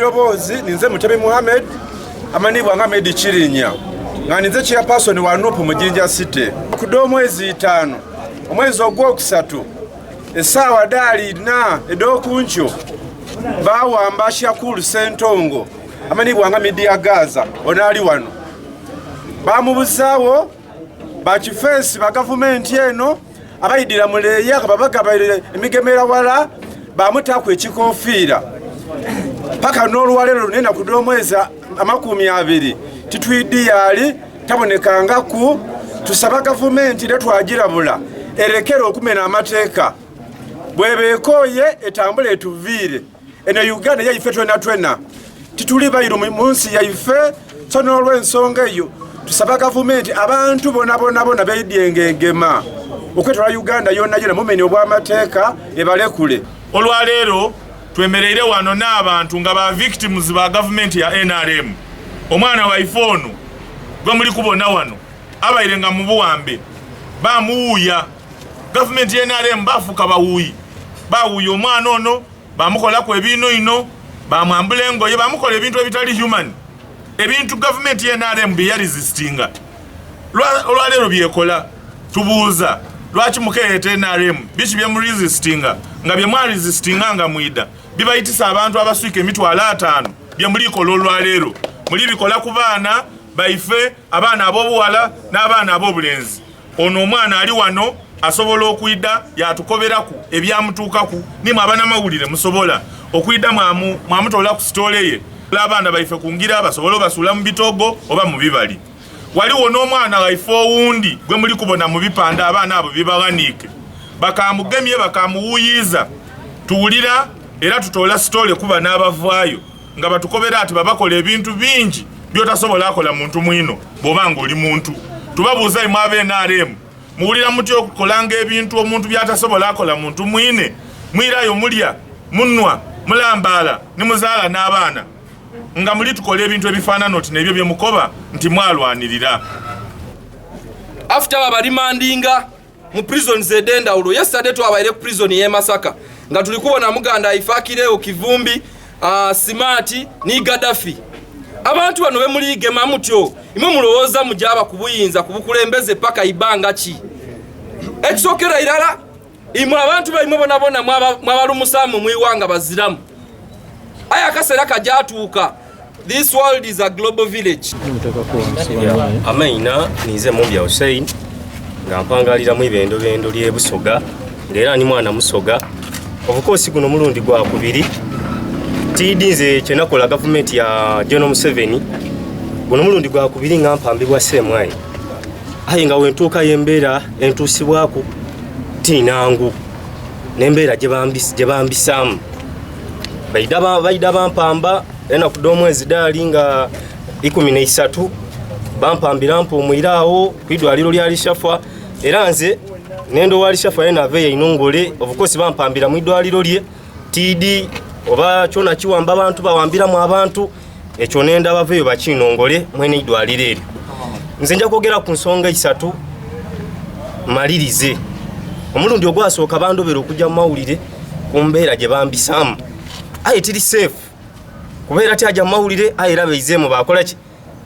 Eiroboozi ninze Mutebi Muhammed amanibwa nga Medi Kirinya, nga ninze chairperson wa NUP mu Jinja City. Kuda omwezi 5, omwezi ogwokusatu, essaawa daali 4 ed'okunkyo, bawamba Shakur Sentongo amanibwa nga Media Gaza. Ono ali wano, bamubuzaawo bakifensi ba gavumenti eno abayidira muleeya nga babagabaire emigemera wala, bamutaku ekikofiira. Paka n'olwaleero lunene kuda omwezi 20 titwidiyaali tabonekangaku. Tusaba gavumenti era twagirabula erekere okumena amateeka, bwebeekooye etambule etuviire. Eno Uganda yaife twena twena, tituli bairu mu nsi yaife. So n'olwensonga eyo tusaba gavumenti, abantu bona bona bona beidyengengema okwetola Uganda yonna yona mumenya obw'amateeka, ebalekule. Olwaleero twemereire wano n'abantu nga ba victims ba gavumenti ya NRM. Omwana waife ono gwe muli kubona wano abaire nga mu buwambe, bamuwuuya. Gavumenti ya NRM bafuuka bawuuyi, bawuuya omwana ono, bamukolaku ebiino ino, bamwambula engoye, bamukola ebintu ebitali human. Ebintu gavumenti ya NRM bye yaresistinga, olwaleero byekola. Tubuuza, lwaki mukeeyeta NRM? Biki byemuresistinga nga bye mwaresistinga nga mwida bibayitisa abantu abaswika 50,000? Bye mulikola olwaleero mulibikola ku baana baife, abaana ab'obuwala n'abaana ab'obulenzi. Ono omwana ali wano asobola okwida yatukoberaku ebyamutuukaku. Nimwe abanamawulire musobola okwida mwamutola ku sitole ye. Abaana baife kungira basobole obasuula mu bitogo oba mu bibali. Waliwo n'omwana waife owundi gwe muli kubona mu bipande, abaana abo bibaghaniike, bakamugemye, bakamuwuyiza. Tuwulira era tutoola sitole kuba n'abavaayo nga batukobera ati babakola ebintu bingi byotasobola akola muntu mwino bw'oba nga oli muntu. Tubabuuza, imwe aba NRM, muwulira mutya okukolanga ebintu omuntu byatasobola akola muntu mwine? Mwirayo mulya, munwa, mulambaala, nimuzaala n'abaana nga muli tukola ebintu ebifaanana oti nebyo byemukoba nti mwalwanirira. After babaremandinga mu prisons ed'endawulo, yesterday twabaire ku prison y'e Masaka nga tuli kubona muganda aifakirewo Kivumbi, Simati ni Gaddafi. Abantu bano bemuligema mutyo, imwe mulowooza mujaba ku buyinza, ku bukulembeze paka ibanga ki? Ekisookera irala, imwe abantu baimwe bonabona mwabalumusamu mwiwanga baziramu, aya akaseera kajatuuka. This world is a global village. Amaina nize Mumbya Hussein, nga mpangalira mu ibendobendo ly'e Busoga, ng'era ni mwana Musoga. Obukosi guno mulundi gwa kubiri. Tiidi nze kyenakola gavumenti ya General Museveni. Guno mulundi gwa kubiri nga mpambibwa seemwayi, aye nga wentuuka y'embeera entuusibwaku tinangu n'embeera gye bambisaamu. Baida bampamba enaku d'omwezi daali nga 13, bampambira mpuumwire awo ku idwaliro lya Lishafa. Era nze nendo wa Lishafa ye nava einongole. Obukosi bampambira mu idwaliro lye TD oba kyona kiwamba abantu, bawambiramu abantu ekyo, nenda baveeyo bakinongole mwene idwaliro eryo. Nze nja kwogera ku nsonga isatu malirize. Omulundi ogwasooka bandobera okujja mu mawulire ku mbeera gye bambisaamu, aye tiri safe kubeera tyaja mu mawulire, aye era beizeemu bakola ki?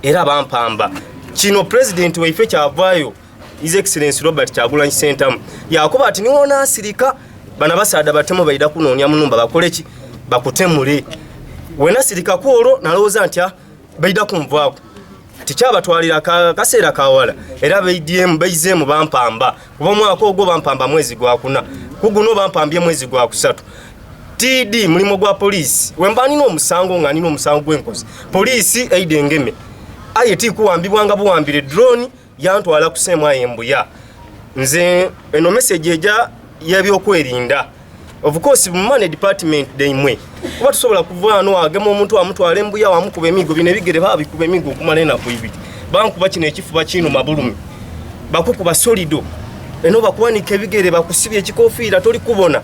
Era bampamba. Kino pulezidenti waife kyavaayo, His Excellency Robert Kyagulanyi Ssentamu, yakuba ati niwona asirika, bana basaada batemu baida kunoonya munumba bakole ki? Bakutemule. Wenasirika ku olwo nalowooza nti baida kunvaako, tikyabatwalira kaseera kawala, era baidyemu baizeemu bampamba. Kuba omwaka ogwo bampamba mwezi gwakuna, ku guno bampambye mwezi gwakusatu. TD mulimu gwa poliisi, wemba nina omusango nga nina omusango gwenkozi, poliisi eida engeme, aye tikuwambibwanga buwambire drone yantwala kuseemu aye mbuya. Nze eno message eja y'ebyokwerinda, of course mu department daimwe, kuba tusobola kuva wano agema omuntu amutwala embuya, wamukuba emigo bino ebigere babikuba emigo okumala enaku 2. Bankuba kino ekifuba kinuma bulumi, bakukuba solido eno, bakuwanika ebigere, bakusibya ekikofiira, toli kubona.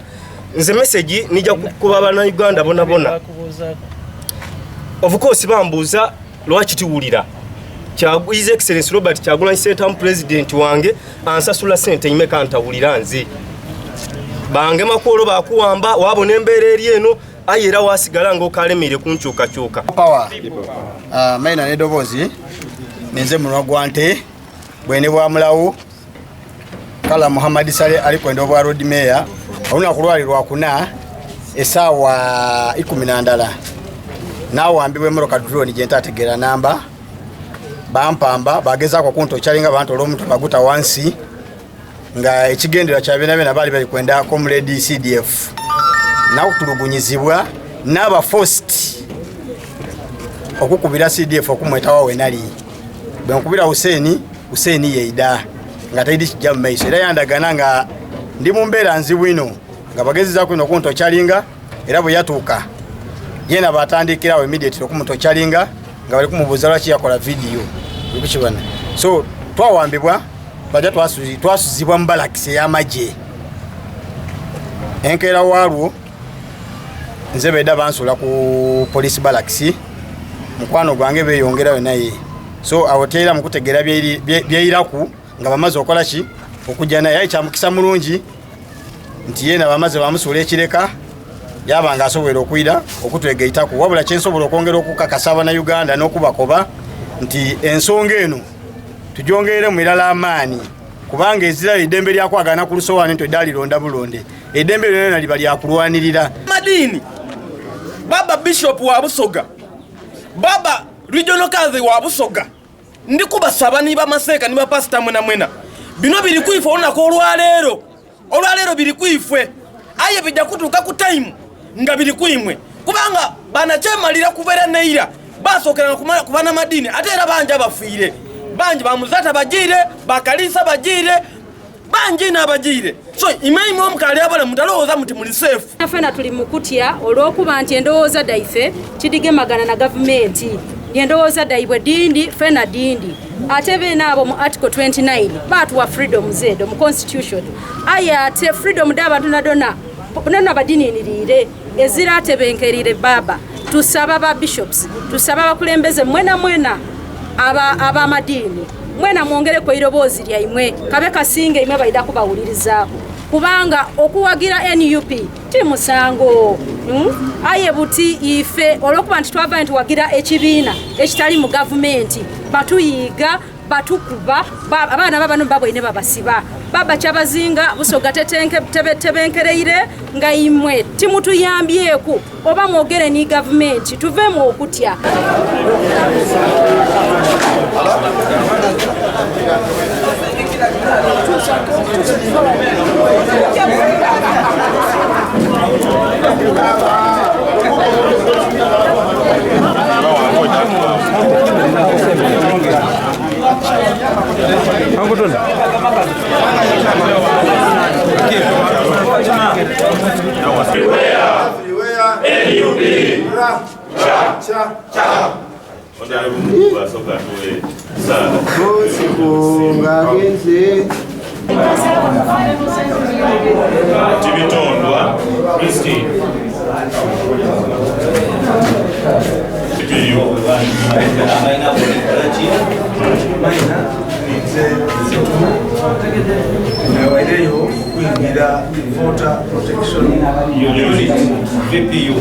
Nze message nija kukuba bannayuganda bona bona. Of course bambuuza lwaki tiwulira. His Excellency Robert Kyagulanyi Ssentamu president wange ansasula sente imeka ntawulira? Nze bangema kwolwo bakuwamba, wabona embeera eri eno. Aye era wasigala ng'okalemire ku nkyukakyuka. Power. Maina n'eddoboozi nenze munwa gwa nte bwene bwa mulawu kala Muhammad Saleh ali kwenda obwa road mayor. Olunaku lwali lwakuna essaawa 11 naawambibwa emmotoka drone gye ntategeera namba, bampamba bagezaako okuntookyalinga bantola omuntu baguta wansi nga ekigendera kya byonna byonna baali bali kwenda comrade CDF nakutulugunyizibwa n'aba forced okukubira CDF okumwetawa wenali. Bwe nkubira Hussein, Hussein yeida nga taidi kijja mu maiso, era yandagana nga ndi mu mbeera nzibu ino nga bagezezaako ino okuntokyalinga, era bwe yatuuka yena batandikirawo immediately okumutokyalinga nga bali kumubuuza lwaki yakola vidiyo ekukibona. So twawambibwa bajja twasuzibwa mu balakisi ey'amagye. Enkeera waalwo nze bedda bansuula ku police balakisi, mukwano gwange beeyongerayo naye. So awo teera mukutegeera byeiraku nga bamaze okola ki okujja naye. Aye kyamukisa mulungi nti yena bamaze bamusuula ekireka yaba nga asobola okwira okutwegaitaku. Wabula kyensobola okwongera okukakasa Abannayuganda n'okubakoba nti ensonga eno tugyongerere mu irala amaanyi, kubanga ezira eddembe lyakwagana ku lusowaani nti eddalironda bulonde, eddembe lyonna liba lyakulwanirira. Madini baba bishop wa Busoga, baba regional council wa Busoga, ndi kubasaba ni bamaseeka ni bapasita mwena mwena, bino biri kwife olunaku olwaleero, olwaleero biri kwifwe, aye bijja kutuuka ku time nga biri kwimwe, kubanga banakyemalira kubeera neira basookeranga ku banamadini, ate era bangi abafiire, bangi bamuzata bagiire, bakalisa bagiire, bangi n'abagiire. So imaimwe omukaali abala mutalowooza muti muli safe. Ffena tuli mu kutya olw'okuba nti endowooza daife kidigemagana na gavumenti, endowooza daibwe dindi ffena dindi, ate beena abo mu article 29 baatuwa freedoms edo mu constitution, aye ate freedom d'abantu nadona nona badininiriire ezira atebenkerire. Baba tusaba ba bishops, tusaba abakulembeze mwena mwena ab'amadiini mwena mwongereko iroboozi lyaimwe kabe kasinge imwe baida kubawulirizaako, kubanga okuwagira NUP ti musango. Aye buti ife olwokuba nti twava nti wagira ekibiina ekitali mu gavumenti batuyiiga batukuba abaana babano babwine babasiba. Baba kyabazinga Busoga tebenkereire nga imwe timutuyambyeku oba mwogere ni gavumenti tuvemu okutya. Tibitondwa Christine Nawaireyo okuyingira Voter Protection Unit VPU.